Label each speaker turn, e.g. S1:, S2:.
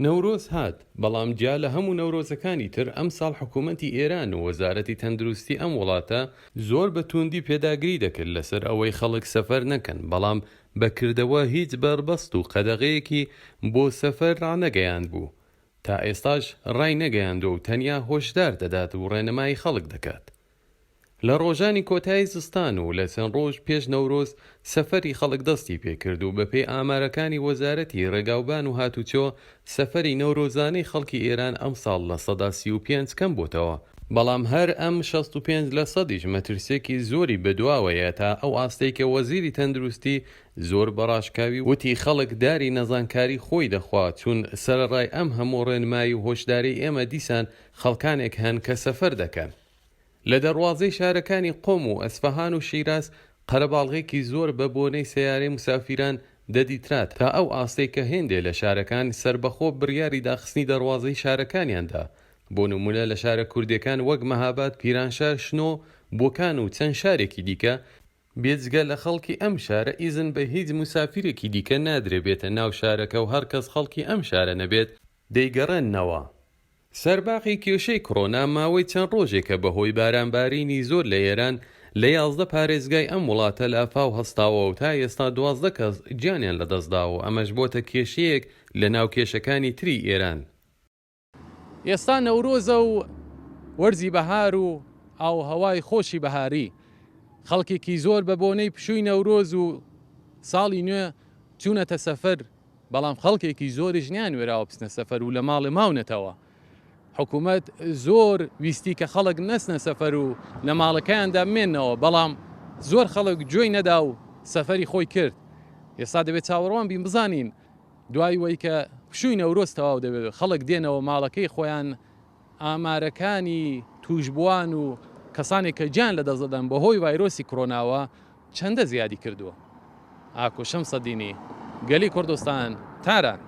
S1: نەورۆز هات، بەڵام جیا لە هەموو نەورۆزەکانی تر ئەمساڵ حکوومەتی ئێران و وەزارەتی تەندروستی ئەم وڵاتە زۆر بە تووندی پێداگری دەکرد لەسەر ئەوەی خەڵک سەفەر نەکەن، بەڵام بە کردەوە هیچ بەربەست و قەدەغەیەکی بۆ سەفەر ڕانەگەیاندبوو، تا ئێستاش ڕاینەگەیاندووە و تەنیا هۆشدار دەدات و ڕێنمایی خەڵک دەکات. لە ڕۆژانی کۆتایی زستان و لە چەند ڕۆژ پێش نەورۆز سەفەری خەڵک دەستی پێکرد و بەپێی ئامارەکانی وەزارەتی ڕێگاوبان و هاتوچۆ سەفەری نەورۆزانەی خەڵکی ئێران ئەمساڵ 35% کەم بۆتەوە، بەڵام هەر ئەم 65 لەسەدیش مەترسیەکی زۆری بەدواوەیە تا ئەو ئاستەی کە وەزیری تەندروستی زۆر بە ڕاشکاوی وتی خەڵک داری نەزانکاری خۆی دەخوا چون سەرەڕای ئەم هەموو ڕێنمایی و هۆشدارەی ئێمە دیسان خەڵکانێک هەن کە سەفەر دەکەن. لە دەروازەی شارەکانی قۆم و ئەسفەهان و شیراز قەرەباڵغێکی زۆر بە بۆنەی سەیارەی موسافیران دەدیترا تا ئەو ئاستەی کە هێندێ لە شارەکان سەربەخۆ بڕیاری داخستنی دەروازەی شارەکانیان دا بۆ نموونە لە شارە کوردیەکان وەک مەهاباد، پیرانشار، شنۆ، بۆکان و چەند شارێکی دیکە، بێجگە لە خەڵکی ئەم شارە ئیزن بە هیچ موسافیرێکی دیکە نادرێ بێتە ناو شارەکە و هەر کەس خەڵکی ئەم شارە نەبێت دەیگەڕێننەوە. سەرباقی کێشەی کڕۆنا ماوەی چەند ڕۆژێکە بەهۆی بارانبارینی زۆر لە ئێران لە 11 پارێزگای ئەم وڵاتە لافاو هەستاوە و تا ئێستا 12 کەس گیانیان لەدەستداوە و ئەمەش بۆتە کێشەیەک لەناو کێشەکانی تری ئێران.
S2: ئێستا نەورۆزە و وەرزی بەهار و ئاووهەوای خۆشی بەهاری، خەڵکێکی زۆر بە بۆنەی پشووی نەورۆز و ساڵی نوێ چوونەتە سەفەر، بەڵام خەڵکێکی زۆریش نەیانوێراوە بچنە سەفەر و لە ماڵێ ماونەتەوە. حکوومەت زۆر ویستی کە خەڵک نەچنە سەفەر و لە ماڵەکەیاندا بمێننەوە، بەڵام زۆر خەڵک گوێی نەدا و سەفەری خۆی کرد. ئێستا دەبێت چاوەڕوان بین بزانین دوای وەی کە پشووی نەورۆز تەواو دەبێت و خەڵک دێنەوە ماڵەکەی خۆیان، ئامارەکانی تووشبووان و کەسانێک کە گیان لەدەست دەدەن بەهۆی ڤایرۆسی کرۆناوە چەندە زیادی کردووە؟ ئاکۆ شەمسەدینی، گەلی کوردستان، تاران.